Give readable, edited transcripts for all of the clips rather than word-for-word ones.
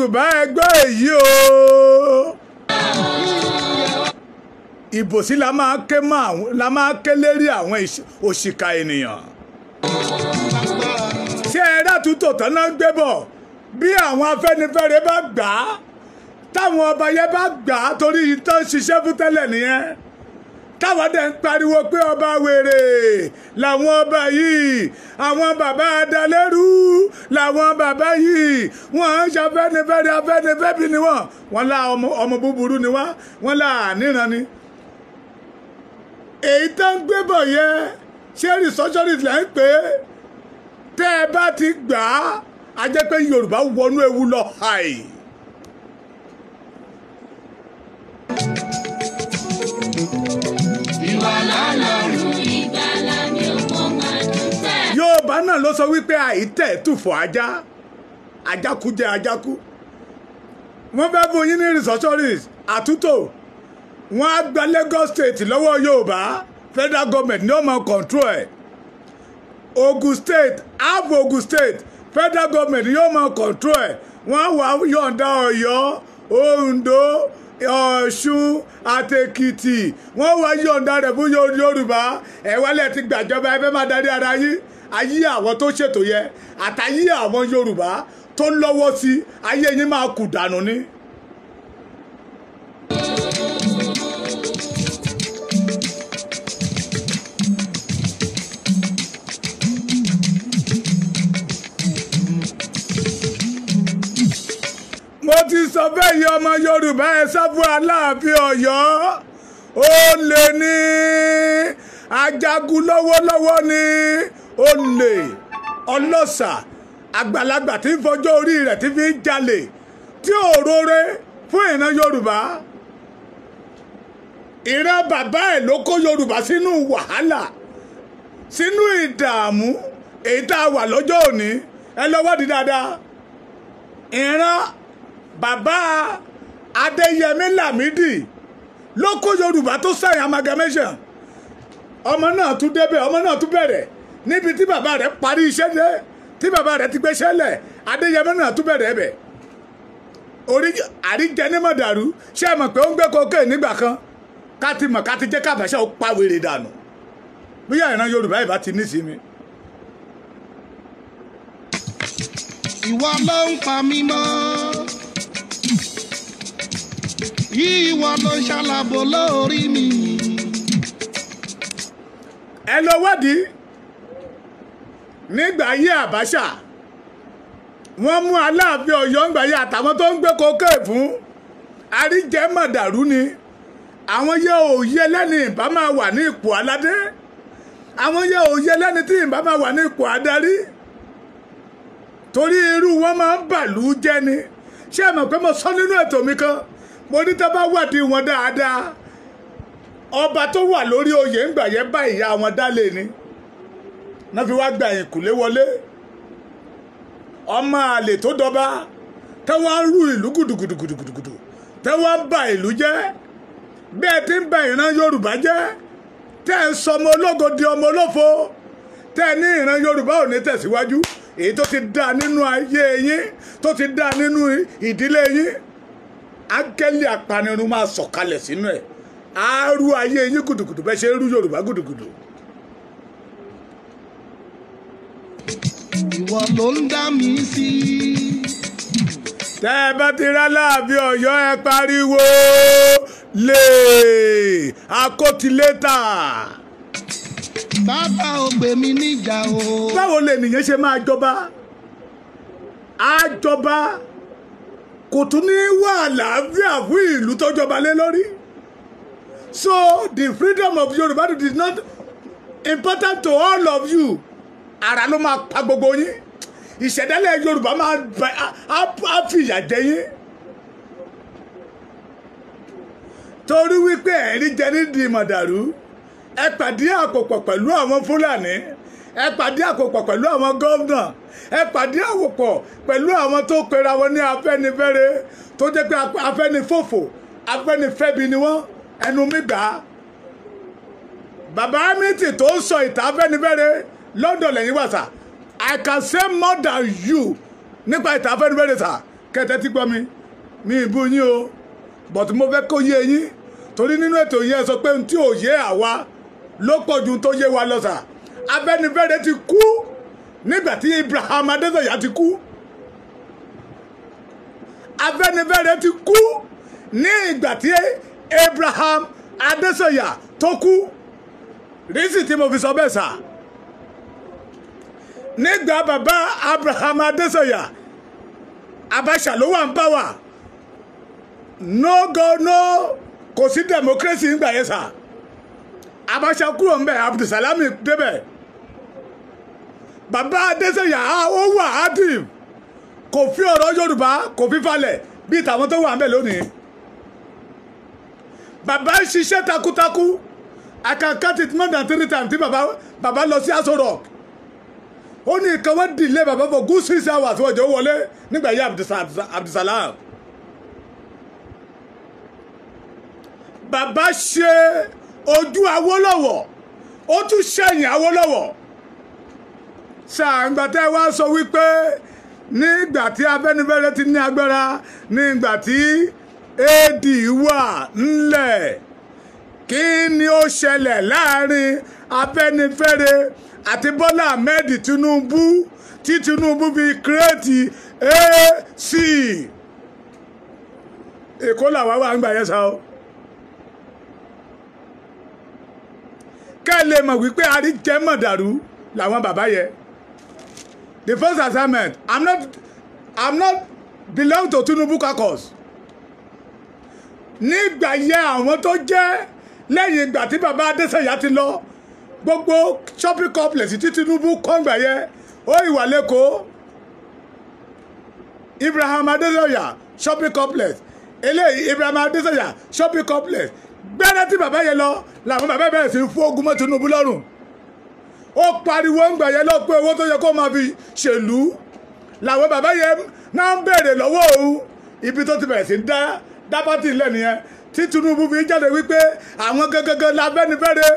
Yorùbá ẹ gbọ́ èyí o. Ìbòsí la máa ké la máa ké lérí àwọn òṣìkà ènìyàn. Ṣé ẹ rátúntò tán náà ń gbé bọ̀ bí àwọn Afẹ́nifẹ́re bá gbà á, táwọn ọba yẹn bá gbà á, torí ìtàn ṣiṣẹ́ fún tẹ́lẹ̀ nìyẹn. Táwọn dẹ̀ ń pariwo pé ọba wèrè làwọn ọba yìí, àwọn bàbá adalẹ́rú làwọn bàbá yìí, wọ́n ń ṣàfẹ́nifẹ́re, afẹ́nifẹ́bi ni wọ́n, wọ́n lá ọmọ búburú ni wọ́n, wọ́n lá àníran ni. Èyí tó ń gbé bọ̀ yẹn, ṣé restructuring lẹ́ ń pè é? Tẹ́ ẹ bá ti gbà á, a jẹ́ pé Yorùbá wọnú ewu lọ hàì. Ìwọ lọ́lọ́run ìgbàlà mi ò mọ̀ máa dúpẹ́. Yorùbá náà ló sọ wípé àìtẹ̀ tùfọ̀ ajá, ajákú jẹ́ ajákú. Wọ́n fẹ́ fún yín ní restructuring àtúntò. Wọ́n á gba Lagos State lọ́wọ́ Yorùbá, federal government ní ó máa control ẹ̀. Ogun State, half Ogun State, federal government yóò máa control ẹ̀. Wọ́n á wá yọ̀ǹda Ọ̀yọ́, Oǹdó, Ọ̀ṣun àtèkìtì, wọ́n wá yọ̀ǹda rẹ̀ fún Yorùbá. Ẹ wálẹ̀ ti gbàjọba, ẹ fẹ́ máa darí ara yín. Ayé àwọn tó ṣètò yẹ àtàyé àwọn Yorùbá tó lọ́wọ́ sí, ayé yín máa kù dànù ni. Mo ti sọ bẹ́ẹ̀ yìí, ọmọ Yorùbá, ẹ sá fún Aláàfin Ọ̀yọ́. Ó lè ní ajagun lọ́wọ́lọ́wọ́ ni, ó lè ọlọ́ṣà àgbàlagbà tí ń fọjọ́ orí rẹ̀ tí fi ń jalè, tí ò rore fún ìran Yorùbá. Ìran bàbá ẹ̀ ló kó Yorùbá sínú wàhálà, sínú ìdààmú èyí tá a wà lọ́jọ́ òní. Ẹ lọ wádìí dáadáa. Ìran bàbá Adéyẹmí Lámídì ló kó Yorùbá tó sign amalgamation. Ọmọ náà tún débẹ̀, ọmọ náà tún bẹ̀rẹ̀ níbi tí bàbá rẹ̀ parí iṣẹ́ dé, tí bàbá rẹ̀ ti gbéṣẹ́ lẹ̀. Adéyẹmí náà tún bẹ̀rẹ̀ ẹ̀bẹ̀. Orí àríjẹnímọ̀dàrú, ṣé ẹ mọ̀ pé ó ń gbé kokéè nígbà kan? Ká ti mọ̀, ká ti jẹ́ kábàṣà ó pa wèrè dànù. Bóyá ìran Yorùbá ìbá ti nísìmí. Ìwọ ló ń pa mí mọ́, ìwọ ló ń ṣàlàbò lórí mi. Ẹ lọ wádìí nígbà ayé Àbáṣà, wọ́n mú Aláàfin Ọ̀yọ́ ńgbà ayé àtàwọn tó ń gbé kokéè fún àríjẹmọ̀dàrú ni. Àwọn yẹ òye lẹ́ni ìbá máa wà ní ipò aládé, àwọn yẹ òye lẹ́ni tí ìbá máa wà ní ipò adarí, torí irú wọn máa ń bàlú jẹ́ ni. Ṣé ẹ mọ̀ pé mo sọ nínú ètò mi kan, mo ní tá bá wádìí wọn dáadáa, ọba tó wà lórí oyè ńgbà yẹn bá ìyá wọn dálé ni, náà fi wá gba ìkùlé wọlé. Ọmọ àlè tó dọba tẹ́ wọ́n ń rú ìlú gùdùgùdùgùdùgùdù, tẹ́ wọ́n ń ba ìlú jẹ́, bí ẹ ti ń ba ìran Yorùbá jẹ́, tẹ́ ẹ sọmọ ológo di ọmọ olófo, tẹ́ ẹ ní ìran Yorùbá ò ní tẹ̀síwájú. Èyí tó ti dá nínú ayé yín, tó ti dá nínú ìdílé yín, áńgẹ́lì apanirun máa sọ̀kalẹ̀ sínú ẹ̀, á rú ayé yín gùdùgùdù bẹ́ẹ̀ ṣe ń rú Yorùbá gùdùgùdù. Ìwọ ló ń dá mi sí. Tẹ́ ẹ bá ti rá Aláàfin Ọ̀yọ́, ẹ pariwo lè akótilétà. Bàbá ò gbè mí níjà o. Báwo lènìyàn ṣe máa jọba? Á jọba kò tún ní wà àlàáfíà fún ìlú tó jọba lé lórí. So the freedom of Yorùbá is not important to all of you. Ara ló máa pa gbogbo yín. Ìṣẹ̀dálẹ̀ Yorùbá máa á fìyà jẹ yín. Torí wípé ẹ̀rí jẹ nídìí mọ̀dàrú, ẹ pàdé àpòpọ̀ pẹ̀lú àwọn Fúlàní, ẹ pàdé àpòpọ̀ pẹ̀lú àwọn gómìnà, ẹ pàdé àpòpọ̀ pẹ̀lú àwọn tó pera wọn ní Afẹ́nifẹ́re, tó jẹ́ pé Afẹ́nifòfò, Afẹ́nifẹ́bi ni wọ́n. Ẹnu mi gbà á. Bàbá mi tì tó ń sọ ìtàn Afẹ́nifẹ́re London lẹ́yìn wàsà. I can say more than you nípa ìtàn Afẹ́nifẹ́re sà. Kẹtẹ tí gbọ́ mi, mi ìbú yín o, but mo fẹ́ kó yé yín, torí nínú ètò yẹn sọ pé tí ò yé àwa ló pọ̀ ju tó yé wa lọ sà. Afẹ́nifẹ́re ti kú nígbà tí Abraham Adesanya ti kú. Afẹ́nifẹ́re ti kú ní ìgbà tí Abraham Adesanya tó kú. Rísì tí mo fi sọ bẹ́ẹ̀ sà, nígbà bàbá Abraham Adesanya, Abacha ló wà ń pàwà. No go no, kò sí democracy ńgbà yẹn sà. Abacha kúrò ńbẹ̀, Abdulsalami débẹ̀. Bàbá Adesanya ó wà active, kò fi ọ̀rọ̀ Yorùbá kò fi falẹ̀ bíi tàwọn tó wà ńbẹ̀ lónìí. Bàbá ń ṣiṣẹ́ takuntakun. I can count it more than 3 times tí bàbá lọ sí Aso Rock. Ó ní nǹkan wọ́n delay bàbá for good 6 hours wọ́n jọ wọlé nígbà yí Abdulsalam. Bàbá ṣe ojú Awólọ́wọ̀, ó tún ṣẹ̀yìn Awólọ́wọ̀. Ṣàǹgbà tẹ́ wá sọ wípé nígbà tí Afẹ́nifẹ́re ti ní agbára, nígbà tí AD wà ńlẹ̀, kí ni ó ṣẹlẹ̀ láàrin Afẹ́nifẹ́re àti Bọ́lá Ahmed Tinubu tí Tinubu fi kírètì AC? Èkó làwa wà ń gbà yẹn sá o. Kẹ́ ẹ lè mọ̀ wípé àríjẹmọ̀dàrú làwọn bàbá yẹ. The first assignment, I'm not belong to Tinubu caucus. Nígbà yẹ àwọn tó jẹ́ lẹ́yìn ìgbà tí bàbá Adésànyà ti lọ, gbogbo shopping complex tí Tinubu kọ́ngbà yẹ ó ìwà lẹ́kọ̀ọ́. Ibrahim Adesanya shopping complex, eléyìí Ibrahim Adesanya shopping complex. Gbẹ́rẹ́ tí bàbá yẹn lọ làwọn bàbá bẹ̀rẹ̀ sí fún ogun mọ́ Tinubu lọ́rùn. Ó pariwo ń gbà yẹn lọ pé owó tó yẹ kó máa fi ṣèlú làwọn bàbá yẹn náà ń béèrè lọ́wọ́ òun. Ibi tó ti bẹ̀rẹ̀ sí dá pátì lẹ́nu yẹn tí Tinubu fi jáde wípé àwọn gangan la Afẹ́nifẹ́re,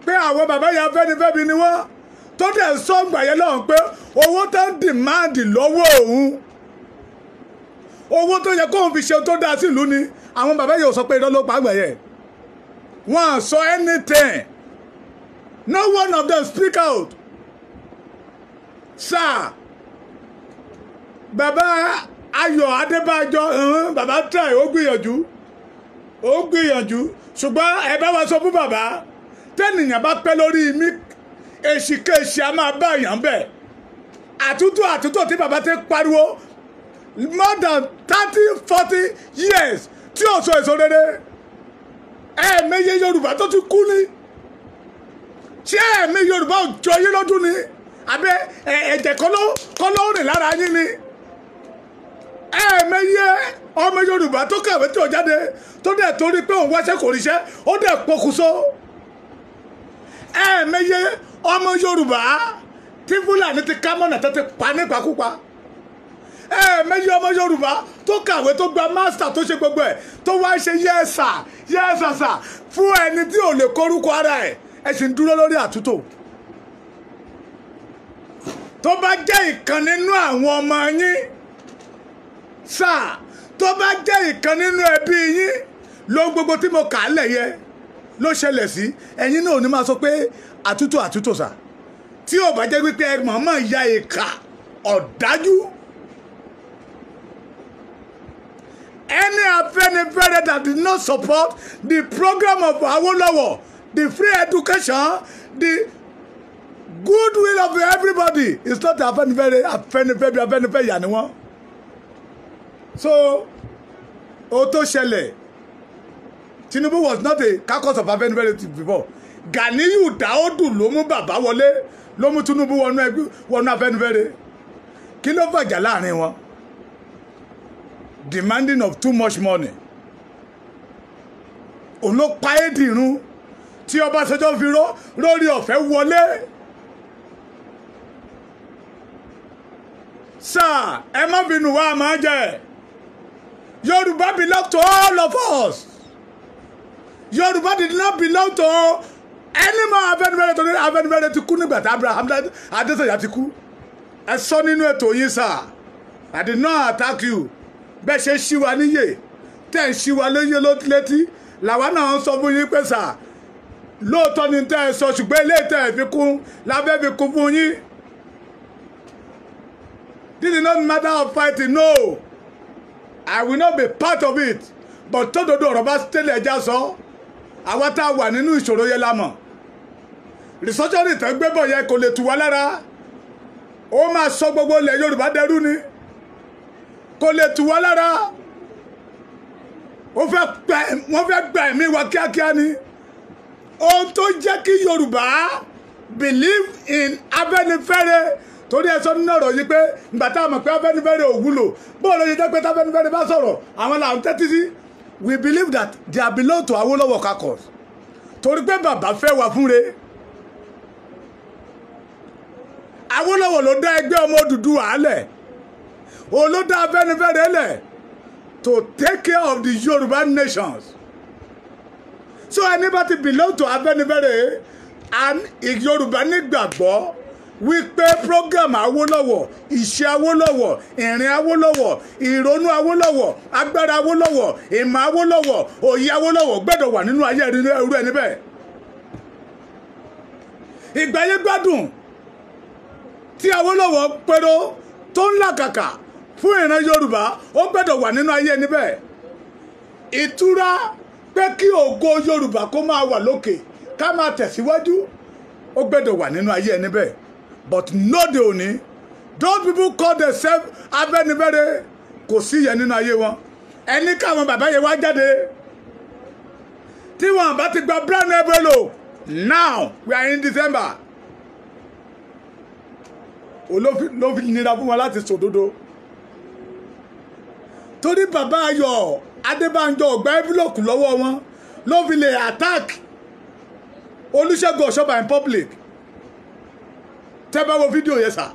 pé àwọn bàbá yẹn Afẹ́nifẹ́re ni wọ́n, tó dẹ̀ sọ ń gbà yẹn lọ́hùn pé owó tó ń dìmáàdì lọ́wọ́ òun, owó tó yẹ kóun fi ṣe tó dáa sílùú ni. Àwọn bàbá yẹn ò sọ pé irọ́ ló pa àgbà yẹn, wọ́n sọ anything, no one of them speak out. Sir, bàbá Ayọ̀ Adébájọ, bàbá try, ó gbìyànjú, ó gbìyànjú, ṣùgbọ́n ẹ bá wa sọ fún bàbá, tẹ́nìyàn bá pẹ́ lórí mi, èsìkéṣì a máa bá èèyàn bẹ̀. Àtúntò tí bàbá ti pariwo more than 30-40 years tí ò sọ èso rere. Ẹ̀ẹ̀mẹyẹ Yorùbá tó ti kú ni, ṣé ẹ̀ẹ̀mẹ Yorùbá ò jọ yín lọ́dún ni? Àbẹ ẹ̀jẹ̀ kọ́ ló rìn lára yín ni? Ẹ̀ẹ̀mẹyẹ ọmọ Yorùbá tó kàwé tí ò jáde, tó dẹ̀ torí pé òun wáṣẹ́ kò ríṣẹ́, ó dẹ̀ pokùnso. Ẹ̀ẹ̀mẹyẹ ọmọ Yorùbá tí Fúlàní ti ká mọ̀nà tó ti pa nípakúpa. Ẹ̀ẹ̀mẹyẹ ọmọ Yorùbá tó kàwé tó gba mástà tó ṣe gbogbo ẹ̀, tó wá ṣe yẹ́sà yẹ́sàsà fún ẹni tí ò lè kórúkọ ara ẹ̀. Ẹ sì ń dúró lórí àtúntò. Tó bá jẹ́ ìkan nínú àwọn ọmọ yín sáà, tó bá jẹ́ ìkan nínú ẹbí yín ló gbogbo tí mo kà á lẹ̀ yẹ ló ṣẹlẹ̀ sí, ẹ̀yin náà ò ní máa sọ pé àtúntò àtúntò sà. Tí ò bá jẹ́ wípé ẹ mọ̀ọ́mọ̀ ya ìkà ọ̀dájú. Any Afẹ́nifẹ́re that did not support the program of Awolowo, the free education, the goodwill of everybody, is not Afẹ́nifẹ́re. Afẹ́nifẹ́re Afẹ́nifẹ́re yà ni wọ́n. So, ó tó ṣẹlẹ̀, Tinubu was not a caucus of Afẹ́nifẹ́re before. Ganiyu Daodu ló mú bàbá wọlé, ló mú Tinubu wọnú Afẹ́nifẹ́re. Kí ló fàjà láàrin wọn? Demanding of too much money. Òun ló pa éèdì irun tí Ọbásanjọ́ fi lórí ọ̀fẹ́ wọlé. Sir, ẹ má bínú wa máa jẹ. Yorùbá belong to all of us. Yorùbá did not belong to any more Afẹ́nifẹ́re, torí Afẹ́nifẹ́re ti kú nígbà tí Abraham Adesanya ti kú. Ẹ sọ nínú ètò yín sir. I did not attack you. Bẹ́ẹ̀ ṣe ṣí wa níyè, tẹ́ ń ṣí wa lóye létí, làwa náà ń sọ fún yín pé sà lóòótọ́ ni tẹ́ ẹ sọ, ṣùgbọ́n eléyìí tẹ́ ẹ fi kún lábẹ́ fi kún fún yín. This is not matter of fighting, no. I will not be part of it. But tódodo ọ̀rọ̀ bá tẹ́lẹ̀ ẹja sọ, àwa tá a wà nínú ìṣòro yẹn la mọ̀. Restructuring tó gbé bọ̀ yẹn kò lè tù wá lára. Ó máa sọ gbogbo ilẹ̀ Yorùbá dẹrú ni. Kò lè tù wá lára. Wọ́n fẹ́ gba ẹ̀mí wa kíákíá ni. Ohun tó jẹ́ kí Yorùbá believe in Afẹ́nifẹ́re, torí ẹ sọ nínú ọ̀rọ̀ yìí pé ìgbà tá a mọ̀ pé Afẹ́nifẹ́re ò wúlò, bóun ló ṣe jẹ́ pé táfẹ́nifẹ́re bá sọ̀rọ̀ àwọn là ń tẹ́tí sí. We believe that they are belong to Awolowo caucus, torí pé bàbá fẹ́ wà fúnre. Awolowo ló dá ẹgbẹ́ ọmọ Odùduwà lẹ̀, òun ló dá Afẹ́nifẹ́re lẹ̀ to take care of the Yoruba nations. So anybody belong to Afẹ́nifẹ́re and Yorùbá nígbàgbọ́ wípé program Awólọ́wọ̀, ìṣe Awólọ́wọ̀, ìrìn Awólọ́wọ̀, ìrònú Awólọ́wọ̀, agbára Awólọ́wọ̀, ìmọ̀ Awólọ́wọ̀, òye Awólọ́wọ̀ gbọ́dọ̀ wà nínú ayé irú ẹni bẹ́ẹ̀. Ìgbáyé gbádùn tí Awólọ́wọ̀ pẹ̀rọ tó ń làkàkà fún ìran Yorùbá ó gbọ́dọ̀ wà nínú ayé ẹni bẹ́ẹ̀. Ìtura pé kí ògo Yorùbá kó máa wà lókè ká máa tẹ̀síwájú ó gbọ́dọ̀ wà nínú ayé ẹni bẹ́ẹ̀. But no de òní, those people call themselves Afẹ́nifẹ́re, kò sí yẹn nínú ayé wọn. Ẹni káwọn bàbá yẹn wá jáde tí wọn bá ti gba brown envelope now we are in December. Ló fi nira fún wọn láti sòdodo, torí bàbá Ayọ̀ Adébánjọ ò gba envelope lọ́wọ́ wọn ló fi lè attack Olúṣẹ́gun Ọ̀ṣọ́bà in public. Tẹ́ bá wo fídíò yẹn sà,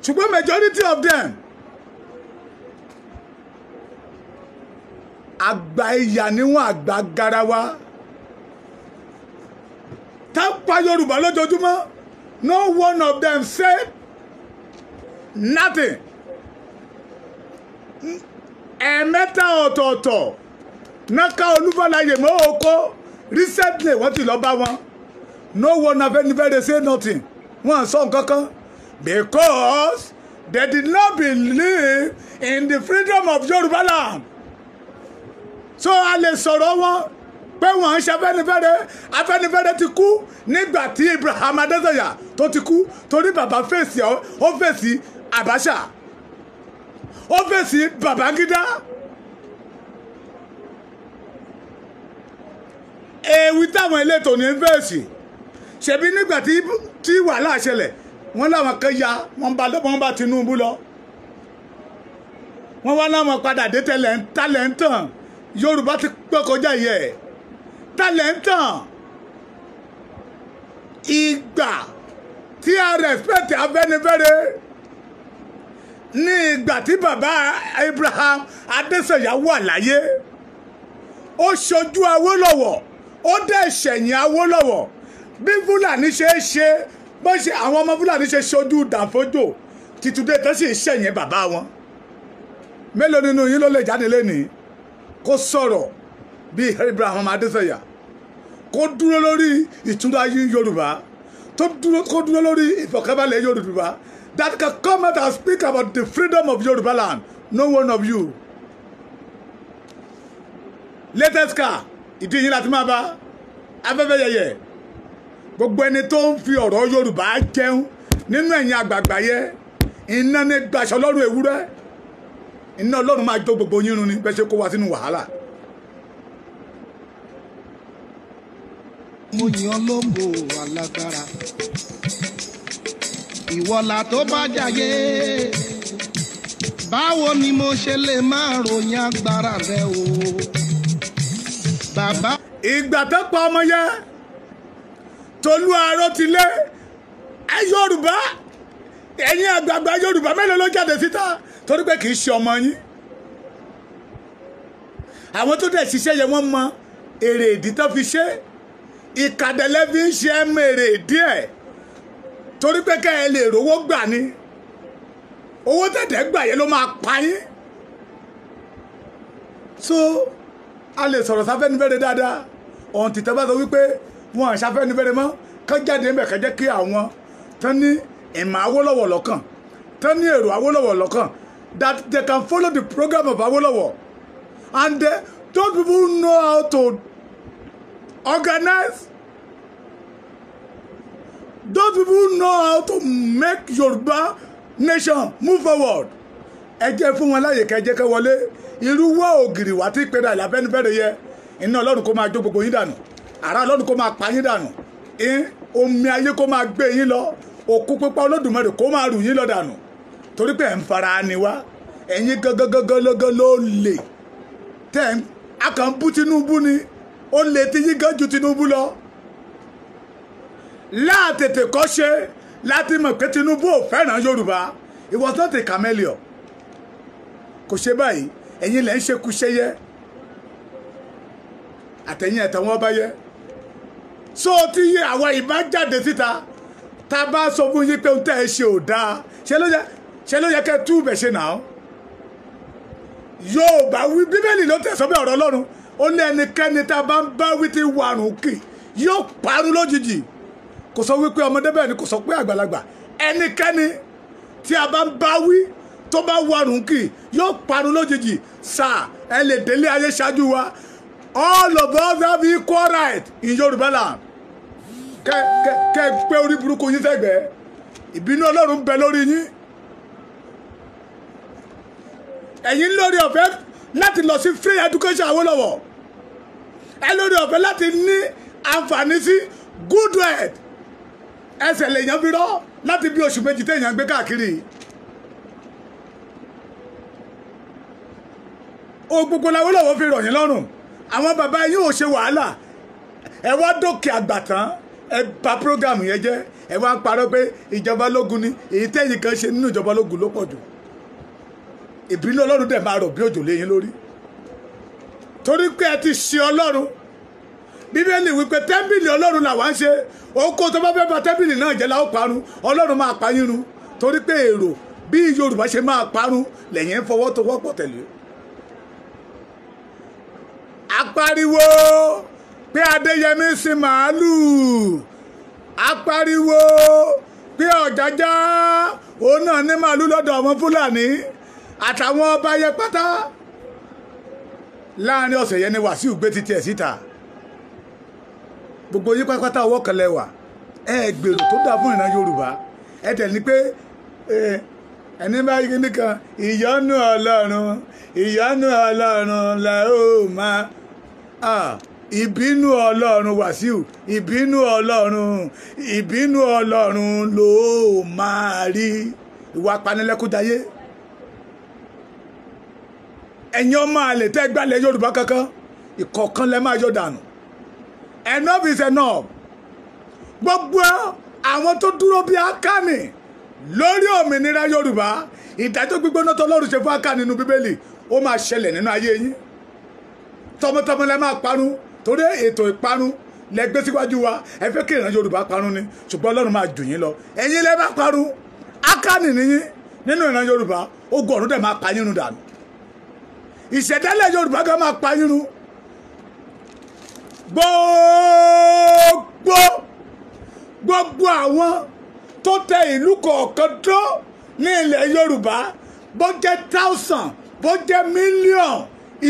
ṣùgbọ́n majority of them àgbà ìyà níwọ̀n, àgbà garawa tá pa Yorùbá lójoojúmọ́. No one of them said nothing. Ẹ̀ẹ̀mẹ́ta ọ̀tọ̀ọ̀tọ̀ náka Olúfàlàyé mọ́ oko recently wọ́n ti lọ bá wọn. No one Afẹ́nifẹ́re say nothing. Wọ́n sọ nǹkan kan because they did not believe in the freedom of Yorùbá land. So a lè sọ̀rọ̀ wọn pé wọ́n ń ṣe Afẹ́nifẹ́re. Afẹ́nifẹ́re ti kú nígbà tí Ibrahim Adesanya tó ti kú, torí bàbá fèsì, ó fèsì Abacha, ó fèsì Babangida. Èwì táwọn elétò ní fèsì ṣebí nígbà tí wàhálà ṣẹlẹ̀ wọ́n láwọn kan ya wọ́n bá Tinubu lọ, wọ́n wá láwọn padà dé tẹ́lẹ̀ ń tàn. Yorùbá ti pẹ́ kọjá yẹ tẹ́lẹ̀ ń tàn. Ìgbà tí a respect Afẹ́nifẹ́re ní ìgbà tí bàbá Abraham Adesanya wà láyé, ó ṣojú Awólọ́wọ̀, ó dẹ̀ ṣẹ̀yìn Awólọ́wọ̀. Bí Fúlàní ṣe é ṣe, bó ṣe àwọn ọmọ Fúlàní ṣe ṣojú Dàfójò tìtúndé tó sì ṣẹ̀yìn bàbá wọn. Mélòó nínú yín ló lè jáde lénìí kó sọ̀rọ̀ bí Abraham Adesanya, kó dúró lórí ìtura Yorùbá, kó dúró lórí ìfọ̀kànbalẹ̀ Yorùbá, that can come out and speak about the freedom of Yorùbá land? No one of you. Latest car ìdí yín láti máa bá afẹ́fẹ́ yẹyẹ. Gbogbo ẹni tó ń fi ọ̀rọ̀ Yorùbá jẹun nínú ẹ̀yin àgbààgbà yẹ, iná ní gbaṣọ lọ́rùn ewúrẹ́, iná Ọlọ́run máa jó gbogbo yín run ni bẹ́ẹ̀ ṣe kó wa sínú wàhálà. Mo yìn ọ́ lógo alágbára, ìwọlà tó bá jayé, báwo ni mo ṣe lè máa ròyìn agbára rẹ o bàbá. Ìgbà tó pa ọmọ yẹn, Tolú Arótilé, ẹ Yorùbá, ẹ̀yin àgbààgbà Yorùbá mélòó ló jáde síta torí pé kì í ṣe ọmọ yín? Àwọn tó dẹ̀ ṣiṣẹ́ yẹn wọ́n mọ èrè ìdí tó fi ṣe, ìkàdẹ̀lẹ́ fi ń ṣe ẹ mọ èrè ìdí ẹ̀ torí pé kẹ́ ẹ lè rówó gbà ni. Owó tẹ̀tẹ̀ gbà yẹn ló máa pa yín. So a lè sọ̀rọ̀ sáfẹ́nifẹ́re dáadáa. Ọ̀hún tìtẹ́ bá sọ wípé wọn à sáfẹ́nifẹ́re mọ́, kán jáde ńbẹ̀, kán jẹ́ kí àwọn tán ní ìmọ̀ Awólọ́wọ̀ lọ́kàn, tán ní èrò Awólọ́wọ̀ lọ́kàn, that they can follow the program of Awólọ́wọ̀, and those people who know how to organize, those people who know how to make Yorùbá nation move forward, ẹ jẹ́ fún wọn láyè, kẹ́ jẹ́ kẹ́ wọlé. Irú wọ́ ògiri wá tí pé dà l'Afẹ́nifẹ́re yẹ, iná Ọlọ́run kó máa jó gbogbo yín dànù, àrá Ọlọ́run kó máa pa yín dànù, omi ayé kó máa gbé yín lọ, òkú pípa Olódùmarè kó máa rù yín lọ dànù, torí pé ẹ̀ ń fara ni wá. Ẹ̀yin gangan ló lè tẹ́ a kàn ń bú Tinubu ni, ó lè ti yín gan ju Tinubu lọ. Láàtètè kọ́ ṣe láti mọ̀ pé Tinubu ò fẹ́ràn Yorùbá. It was not a chameleon. Kò ṣe báyìí. Ẹ̀yin lẹ́ ń ṣe kúṣẹ́yẹ, àtẹ̀yìn ẹ̀tẹ̀ wọn bá yẹ. So tí àwa ìbá jáde síta, tá a bá sọ fún yín pé ohun tẹ́ ẹ ṣe ò dáa, ṣe ló yẹ kẹ́ tú bẹ̀ ṣe náà. Yorùbá wí, Bíbélì ló tẹ̀sọ́ bí ọ̀rọ̀ Ọlọ́run, ó ní ẹnikẹ́ni tá a bá ń bá wí tí wàrùn kì yóò parun lójijì. Kò sọ wípé ọmọdé bẹ́ẹ̀ ni, kò sọ pé àgbàlagbà. Ẹnikẹ́ni tí a bá ń bá wí tó bá wàrùn kì yóò parun lójijì. Sáà ẹ lè délé ayé ṣáájú wa. All of us have equal right in Yorùbá land. Kẹ kẹ kẹ gbé orí burúkú yín sẹ́gbẹ̀ẹ́. Ìbínú Ọlọ́run bẹ lórí yín. Ẹ̀yin lórí ọ̀fẹ́ láti lọ sí free education Awólọ́wọ̀. Ẹ lórí ọ̀fẹ́ láti ní àǹfààní sí good health. Ẹsẹ̀ lèèyàn fi rọ́ láti bí oṣù 2 téèyàn gbé káàkiri. O gbogbo l'Awólọ́wọ̀ fi rọ̀ yín lọ́rùn. Àwọn bàbá yín ò ṣe wàhálà. Ẹ wá dókè àgbà tán, ẹ bà program yẹn jẹ́. Ẹ wá ń parọ́ pé ìjọba lógun ni. Èyí tẹ́yìn kan ṣe nínú ìjọba lógun ló pọ̀ jù. Ìbínú Ọlọ́run dẹ̀ máa rọ̀ bí òjò lé yín lórí, torí pé ẹ ti ṣe Ọlọ́run. Bíbélì wípé tẹ́ḿpìlì Ọlọ́run làwa ń ṣe. Oko tó bá fẹ́ bà tẹ́ḿpìlì náà jẹ́ la ó parun. Ọlọ́run máa pa yín run, torí pé èrò bí Yorùbá ṣe máa parun lẹ́yìn ń fọwọ́ tó wọ́pọ̀ tẹ̀lé. Apariwo pé Adéyẹmí sin màálù, apariwo pé Ọ̀jájá òun náà ní màálù lọ́dọ̀ àwọn Fúlàní àtàwọn ọba yẹ pátá. Láàrin ọ̀sẹ̀ yẹn ni Wàsíù gbé títí ẹ̀ síta. Gbogbo yín pátápátá ọwọ́ kan lẹ́wà. Ẹ gbèrò tó dáa fún ìran Yorùbá. Ẹ tẹ̀ ní pé ẹni bá yí nìkan, ìyọ́nú Ọlọ́run, ìyọ́nú Ọlọ́run lẹ ó máa. Ìbínú Ọlọ́run Wàsíù, ìbínú Ọlọ́run, ìbínú Ọlọ́run ló máa rí. Ìwà apanilẹ́kúnjayé. Ẹ̀yin ọmọ àlè tẹ́ gbalẹ̀ Yorùbá kankan, ìkọ̀ọ̀kan lẹ máa yọ dànù. Enough is enough. Gbogbo àwọn tó dúró bí Ákánì lórí òmìnira Yorùbá, ìdájọ́ gbígbóná tọ́lọ́run ṣe fún Ákánì nínú Bíbélì, ó máa ṣẹlẹ̀ nínú ayé yín. Tọmọtọmọ lẹ máa parun, torí ètò ìparun lẹ gbé síwájú wa. Ẹ fẹ́ kí ìran Yorùbá parun ni, ṣùgbọ́n Ọlọ́run máa jù yín lọ. Ẹ̀yin lẹ máa parun. Ákánì nìyín nínú ìran Yorùbá. Ogun ọ̀run dẹ̀ máa pa yín run dànù. Ìṣẹ̀dálẹ̀ Yorùbá gan máa pa yín run. Gbogbo àwọn tó tẹ ìlú kọ̀ọ̀kan tó ní ilẹ̀ Yorùbá, bó jẹ́ thousand, bó jẹ́ mílíọ̀n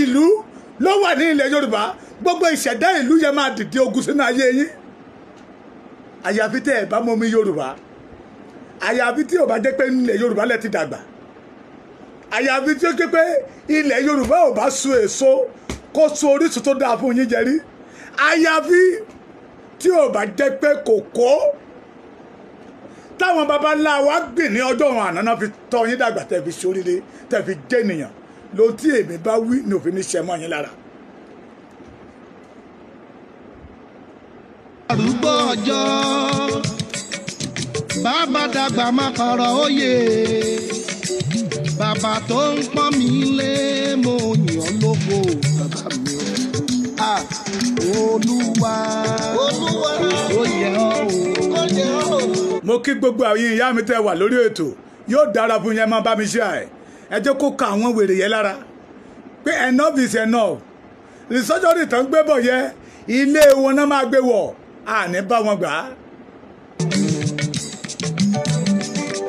ìlú ló wà ní ilẹ̀ Yorùbá, gbogbo ìṣẹ̀dá ìlú yẹn máa dìde ogun sínú ayé yín. Àyàfi tẹ́ ẹ̀ bá mọmi Yorùbá, àyàfi tí ò bá jẹ́ pé ilẹ̀ Yorùbá lẹ ti dàgbà, àyàfi tí ó jẹ́ pé ilẹ̀ Yorùbá ò bá so èso kó so orísun tó dáa fún yín jẹ rí, àyàfi tí ò bá jẹ́ pé kòkó táwọn baba ńlá wa gbìn ní ọjọ́ òun àná náà fi tọ́ yín dàgbà, tẹ́ fi ṣoríire, tẹ́ fi jẹ́ ènìyàn. Ló tí èmi bá wí ní òfin ní ṣe mọ́ yín lára. Arúgbó ọjọ́, bàbá dàgbà má kọ̀rọ̀ òye, bàbá tó ń pọ́n mi lé, mo yàn ọ́ lógo, bàbá mi o. Olúwa, Olúwa, ó yẹ ọ́ o. Mo kí gbogbo àwọn ìyá mi tẹ́ wà lórí ètò. Yóò dára fún yẹn, máa bá mi ṣe ẹ. Ẹ jẹ́ kó ka àwọn wèrè yẹn lára pé enough is enough. Restructuring tó ń gbé bọ̀ yẹ, ilé wọn náà máa gbé wọ̀, àní bá wọn gbà á.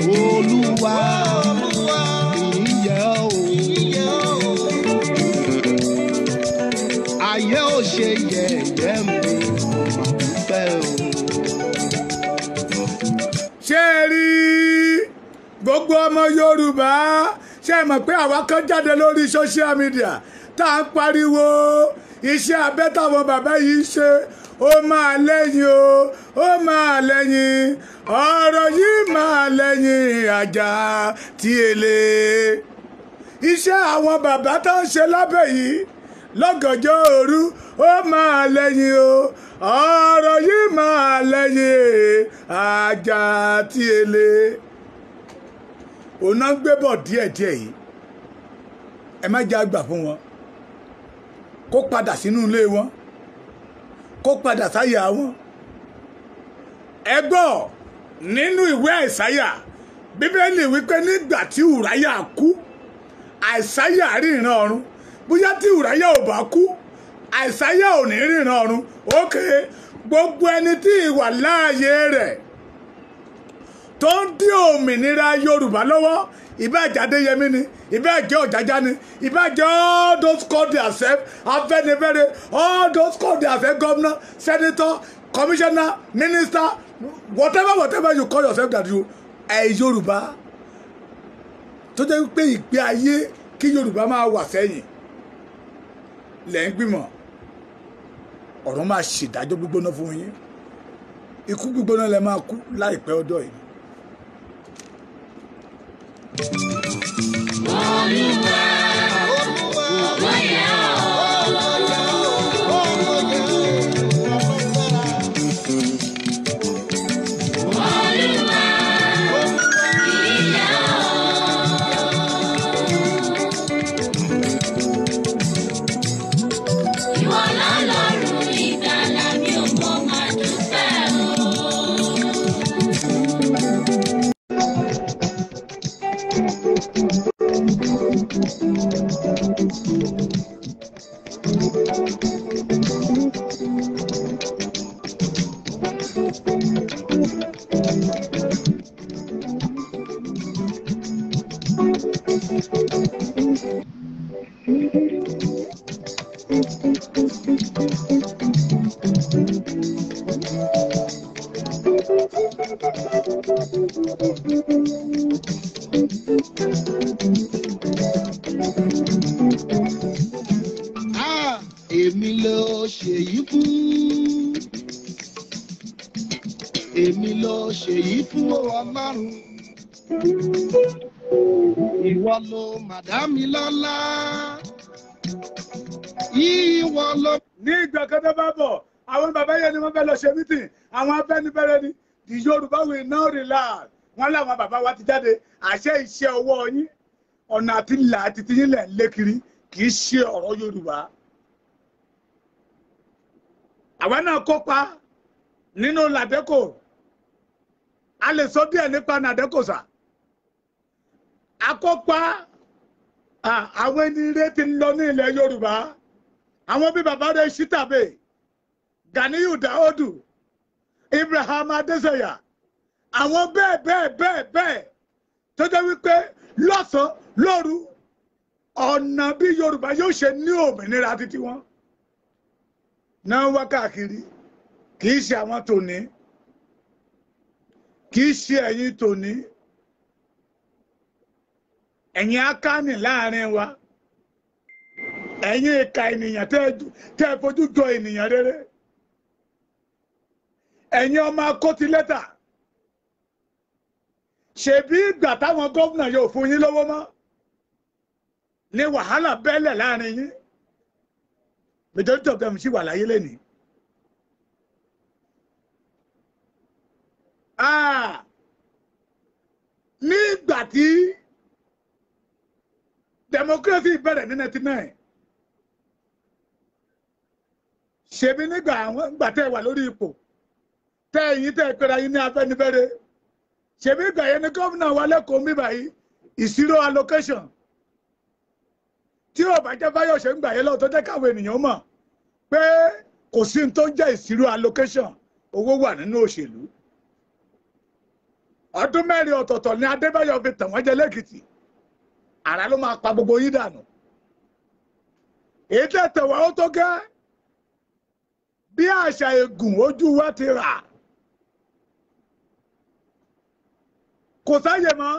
Olúwa, ìyẹ́ o, ayé ò ṣe yẹ̀yẹ́ mi, mà dúpẹ́ o. Ṣé ẹ rí gbogbo ọmọ Yorùbá, ṣé ẹ mọ̀ pé àwa kan jáde lórí social media tá à ń pariwo iṣẹ́ abẹ́ táwọn bàbá yìí ṣe, ó máa lẹ́yìn o, ó máa lẹ́yìn, ọ̀rọ̀ yìí máa lẹ́yìn àjà tí èlé. Iṣẹ́ àwọn bàbá tó ń ṣe lábẹ́ yìí lọ́gànjọ́ òru, ó máa lẹ́yìn o, ọ̀rọ̀ yìí máa lẹ́yìn àjà tí èlé. Òun náà ń gbé bọ̀ díẹ̀díẹ̀ yìí, ẹ má jẹ́ àgbà fún wọn, kó padà sínú ilé wọn, kó padà sáyà wọn. Ẹ gbọ́ nínú ìwé Àìsáyà, Bíbélì wípé nígbà tí Ùráyà kú, Àìsáyà ríran ọ̀run. Bóyá tí Ùráyà ò bá kú, Àìsáyà ò ní ríran ọ̀run. Ókè, gbogbo ẹni tí ìwà láàyè rẹ̀ tó ń dí òmìnira Yorùbá lọ́wọ́, ìbáàjẹ́ Adéyẹmí ni, ìbáàjẹ́ Ọ̀jájá ni, ìbáàjẹ́ all those call themselves Afẹ́nifẹ́re, all those call themselves governor, senator, commissioner, minister, whatever whatever you call yourself that you ẹ Yorùbá, tó jẹ́ pé ìgbé ayé kí Yorùbá máa wà sẹ́yìn lẹ́ ń gbìmọ̀, ọ̀run máa ṣèdájọ́ gbígbóná fún yín, ikú gbígbóná lẹ máa kú láìpẹ́ ọjọ́ yìí. Olúwa, ògo yẹ ọ́. Olúwa, ìyìn ọ́. Ìwọ lọ́lọ́run ìgbàlà mi ò mọ̀ máa dúpẹ́ o. Ah, èmi ló ṣèyí fún, èmi ló ṣèyí fún Ọlọ́run, ìwọ ló màdámi lọ́lá, ìwọ ló. Ní ìgbà kan tó bá bọ̀, àwọn bàbá yẹn ni wọ́n fẹ́ lọ ṣe mítìn, àwọn Afẹ́nifẹ́re ni the Yorùbá will now relax. Wọ́n láwọn bàbá wa ti jáde, àṣẹ iṣẹ́ ọwọ́ yín, ọ̀nà àti ìlà àti tiyín lẹ̀ ń lé kiri, kì í ṣe ọ̀rọ̀ Yorùbá. Àwa náà kópa nínú Làdẹ́kò, a lè sọ díẹ̀ nípa Nàdẹ́kò sà. A kópa, àwọn ẹni rẹ̀ ti lọ ní ilẹ̀ Yorùbá, àwọn bíi bàbá rẹ̀ Ṣítàbé, Ganiyu Daodu, Ibrahim Adesanya, àwọn bẹ́ẹ̀ bẹ́ẹ̀ bẹ́ẹ̀ bẹ́ẹ̀ tó jẹ́ wípé lọ́sàn-án lóru ọ̀nà bí Yorùbá yóò ṣe ní òmìnira títí wọn náà wá káàkiri. Kì í ṣe àwọn tòní, kì í ṣe ẹ̀yin tòní, ẹ̀yin akáni láàrin wa, ẹ̀yin ìka ènìyàn tẹ́ ẹ fojú jọ ènìyàn rere, ẹ̀yin ọmọ akótilétà. Ṣebí ìgbà táwọn gómìnà yóò fún yín lówó mọ́ ní wàhálà bẹ́lẹ̀ láàrin yín. Majority of them sì wà láyé lẹ́nìí. Nígbà tí democracy bẹ̀rẹ̀ ní 99, ṣebí nígbà àwọn ìgbà tẹ́ wà lórí ipò, tẹ́ ẹ̀yin tẹ́ pera yín ní Afẹ́nifẹ́re, Ṣèbí ìgbà yẹn ni gómìnà wa lẹ́kọ̀ọ́ mi báyìí ìṣirò allocation tí ò bá jẹ́ Fáyọ̀ṣe ń gbà yẹn lọ́wọ́ tó jẹ́ káwọn ènìyàn mọ̀ pé kò sí ní tó ń jẹ́ ìṣirò allocation, owó wà nínú òṣèlú. Ọdún mẹ́rin ọ̀tọ̀ọ̀tọ̀ ni Adébáyọ̀ fi tàn wọ́n jẹ lẹ́kìtì. Àrà ló máa pa gbogbo yín dànù. Èyí tẹ̀tẹ̀ wá ó tó gẹ́ bí àṣà ègùn ojú wa ti rà. Kò sáyè mọ́.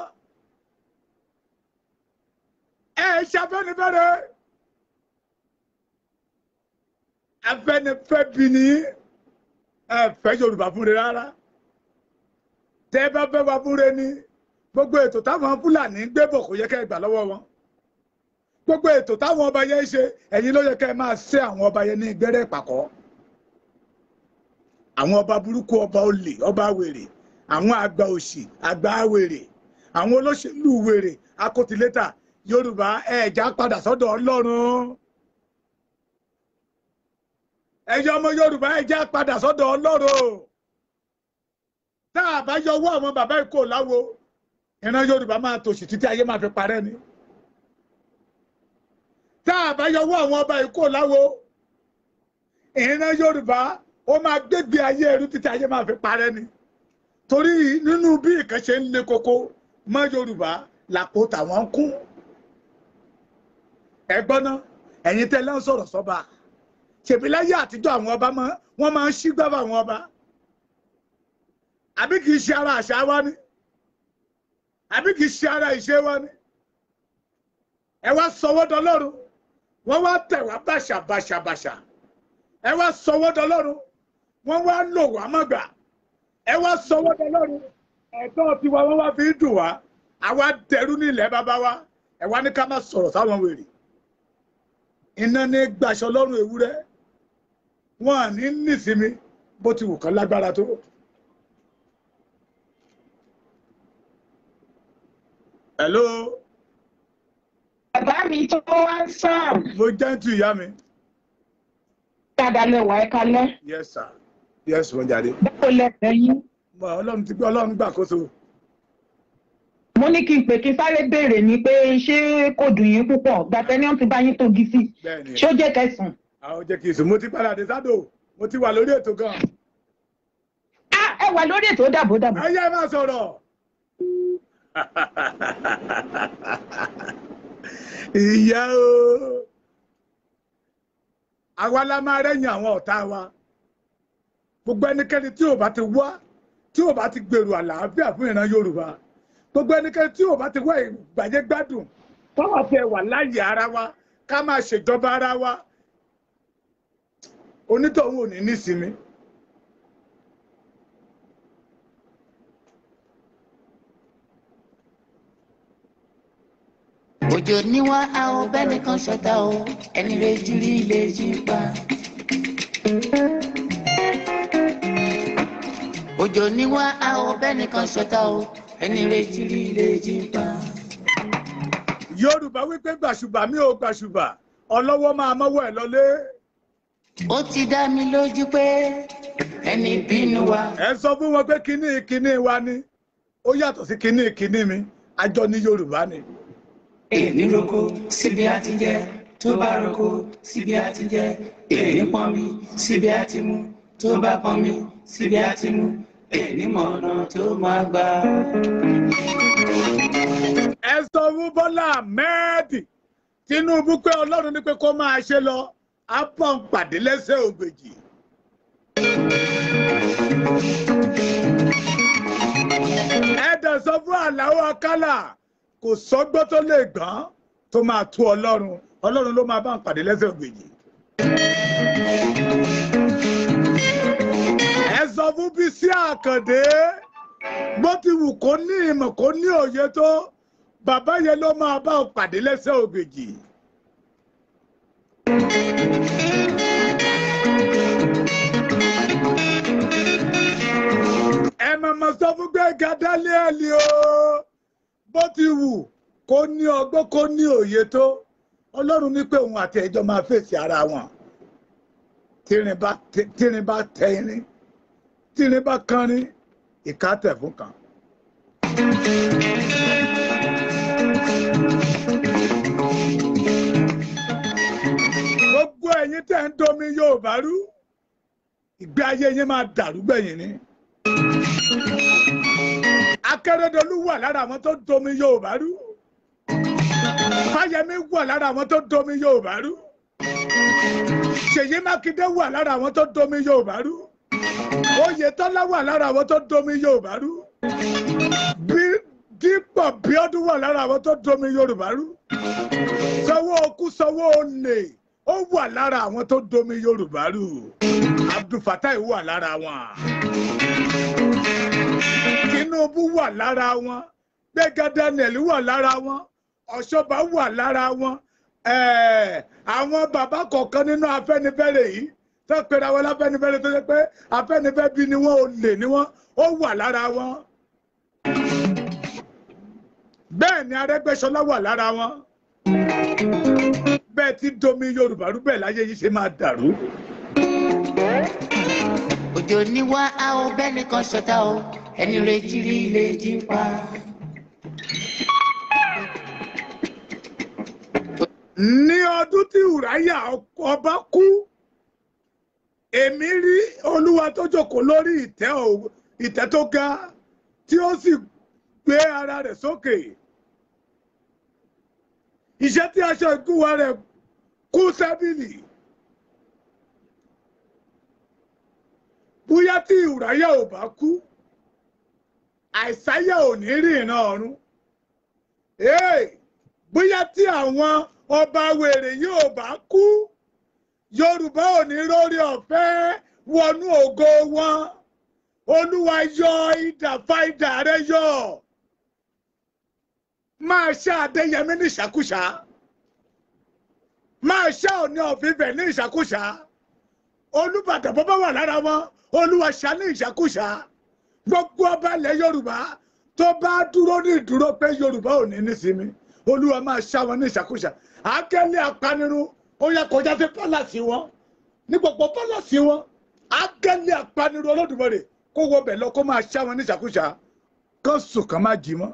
Ẹ ṣe Afẹ́nifẹ́re. Afẹ́nifẹ́ bí ní ẹ fẹ́ Yorùbá fúnre rárá. Tẹ́ bá fẹ́ wá fúnre ní gbogbo ètò táwọn Fúlàní ń gbé bọ̀ kò yẹ kẹ́ ẹ gbà lọ́wọ́ wọn. Gbogbo ètò táwọn ọba yẹn ń ṣe ẹ̀yin ló yẹ kẹ́ ẹ máa ṣe àwọn ọba yẹn ní ìgbẹ́rẹ́ ìpàkọ́. Àwọn ọba burúkú, ọba olè, ọba wèrè, àwọn àgbà òṣì, àgbà wèrè, àwọn olóṣèlú wèrè, akótilétà. Yorùbá ẹ̀já padà sọ́dọ̀ Ọlọ́run. Ẹ̀yin ọmọ Yorùbá ẹ̀já padà sọ́dọ̀ Ọlọ́run. Tá a bá yọwọ́ àwọn bàbá ikó láwo, ìran Yorùbá máa tòṣì títí ayé máa fi parẹ́ ni. Tá a bá yọwọ́ àwọn ọba ikó láwo, ìran Yorùbá ó máa gbégbé ayé ẹrú títí ayé máa fi parẹ́ ni. Torí nínú bí nǹkan ṣe ń le koko mọ́ Yorùbá làpò tàwọn ń kún. Ẹ gbọ́ ná, ẹ̀yin tẹ́lẹ̀ ń sọ̀rọ̀ sọ́ba. Ṣèbí láyé àtijọ́ àwọn ọba wọ́n máa ń ṣígbá fún àwọn ọba. Àbí kìí ṣe ara àṣà wa ni? Àbí kìí ṣe ara ìṣe wa ni? Ẹ wá sọwọ́ dọlọ́run, wọ́n wá tẹ̀ wá bàṣà bàṣà bàṣà. Ẹ wá sọwọ́ dọlọ́run, wọ́n wá lò wá mọ́gbà. Ẹ wá sọwọ́ dọlọ́run, ẹ̀tọ́ tiwa wọ́n wá fi ń dùn wá. Àwa dẹrú ní ilẹ̀ bàbá wa. Ẹ wá ní ká má sọ̀rọ̀ sáwọn wèrè. Iná ní gbaṣọ lọ́rùn ewúrẹ́. Wọ́n à ní nísinmi bó ti wù kán lágbára tó. Hello. Bàbá mi tó wá ń sàn. Mo jẹ́ ń tu ìyá mi. Dáadáa lẹ wà, ẹ kalẹ́. Yes sir. Yes, wọ́n jáde. Báwo lẹ fẹ́ yín? Ọlọ́run ti gbé, Ọlọ́run gbàkóso. Mo ní kí n pè kí n sáré béèrè ni pé ṣé kò dùn yín púpọ̀? Gbàtẹ́ ni wọ́n ti bá yín tógi sí. Bẹ́ẹ̀ni. Ṣé ó jẹ́ kẹsàn-án? Àwọn jẹ́ kí n sùn. Mo ti padà dé sádò. Mo ti wà lórí ètò gan. Ah, ẹ wà lórí ètò, ó dàbọ̀, ó dàbọ̀. Ẹ yẹ máa sọ̀rọ̀. Ìyá o. Àwa la máa rẹ́yìn àwọn ọ̀tá wa. Gbogbo ẹnikẹ́ni tí ò bá ti wá, tí ò bá ti gbèrò àlàáfíà fún ìran Yorùbá. Gbogbo ẹnikẹ́ni tí ò bá ti wá ìgbàyé gbádùn, táwa fẹ́ wà láyé ara wa, ká máa ṣèjọba ara wa. Onítọ̀hún ò ní nísinmi. Òjò níwá a ò bẹ́nìkan ṣọ̀tá o, ẹni lè jírí lè jí pa. Òjò níwá a ò bẹ́nìkan ṣọ̀tá o, ẹni lè jírí lè jí pa. Yorùbá wípé gbàṣùbà mi ò gbàṣùbà, ọlọ́wọ́ máa mọ́wọ́ ẹ̀ lọlé. Ó ti dá mi lójú pé ẹni bínú wa. Ẹ sọ fún wọn pé kíní kíní wa ni, ó yàtọ̀ sí kíní kíní mi, àjọ ní Yorùbá ni. Èní roko síbi àti jẹ, tó bá roko síbi àti jẹ, èní pọnmi síbi àti mu, tó bá pọnmi síbi àti mu, èní mọ̀nà tó máa gbà. Ẹ sọ fún Bọ́lá Ahmed Tinubu pé Ọlọ́run ní pé kó máa ṣe lọ, á bọ̀ ń pàdé lẹ́sẹ̀ ògbèjì. Ẹ dẹ̀ sọ fún Àlàó Akálà kò sọ́gbọ́n tó lè gbọ́n tó máa tú Ọlọ́run, Ọlọ́run ló máa bá ń pàdé lẹ́sẹ̀ ògbèjì. Ẹ sọ fún Bísí Àkàndé bó ti wù kó ní ìmọ̀ kó ní òye tó, bàbá yẹn ló máa bá ọ pàdé lẹ́sẹ̀ ògbèjì. Ẹ màmá sọ fún Gbẹ́ngà Dáníẹ́lì o bó ti wù kó ní ọgbọ́n kó ní òye tó, Ọlọ́run ní pé òun àti ẹjọ́ máa fèsì ara wọn. Tírin bá tẹ irin, tírin bá kánrin, ìka tẹ̀ fún kan. Gbogbo ẹ̀yin tẹ́ ń domi Yorùbá rú, ìgbé ayé yín máa dàrú gbẹ̀yìn ni. Akérèdọ́lù wà lára àwọn tó domi Yorùbá rú. Fáyẹmí wà lára àwọn tó domi Yorùbá rú. Ṣèyí Mákindé wà lára àwọn tó domi Yorùbá rú. Oyètọ́lá wà lára àwọn tó domi Yorùbá rú. Dípò Bíọ́dún wà lára àwọn tó domi Yorùbá rú. Sanwó-Okú Sanwó-Olè ó wà lára àwọn tó domi Yorùbá rú. Abdulfatai wà lára wọn. Tinubu wà lára wọn. Gbẹ́ngà Daniel wà lára wọn. Ọ̀ṣọ́bà wà lára wọn. Àwọn bàbá kọ̀ọ̀kan nínú Afẹ́nifẹ́re yìí tó pera wọn láfẹ́nifẹ́re tó ṣe pé Afẹ́nifẹ́ bí ni wọ́n, olè ni wọ́n, ó wà lára wọn. Bẹ́ẹ̀ ni Arẹ́gbẹ́ṣọlá wà lára wọn. Bẹ́ẹ̀ tí domi Yorùbá rú bẹ́ẹ̀ láyé yìí ṣe máa dàrú. Òjò ní wá a ò bẹ́ẹ̀ nìkan ṣọ̀tá o, ẹni retí rí lè jí pa. Ní ọdún tí Ùráyà ọba kú, èmi rí Olúwa tó jókòó lórí ìtẹ́ tó ga tí ó sì gbé ara rẹ̀ sókè. Iṣẹ́ tí aṣọ ìgúnwà rẹ̀ kú sábìlì. Bóyá tí Ùráyà ò bá kú, Àìsáyà ò ní rí ìran ọ̀run. Bóyá tí àwọn ọba wèrè yóò bá kú, Yorùbá ò ní rórí ọ̀fẹ́ wọnú ògo wọn. Olúwa yọ idà fa idà rẹ yọ. Máa ṣá Adéyẹmí ní ìṣàkúṣà. Máa ṣá Ọọ̀ni of Ifẹ̀ ní ìṣàkúṣà. Olúbàdàn bó bá wà lára wọn, Olúwa ṣá ní ìṣàkúṣà. Gbogbo ọba ilẹ̀ Yorùbá tó bá dúró ní ìdúró pé Yorùbá ò ní nísinmi, Olúwa máa ṣá wọn ní ìṣàkúṣà. Akẹ́lẹ́ apanirun ó yá kọjá sí pálàsì wọn. Ní gbogbo pálàsì wọn, akẹ́lẹ́ apanirun Olódùmarè kó wọbẹ̀ lọ kó máa ṣá wọn ní ìṣàkúṣà. Kán sùn kán má jí mọ́.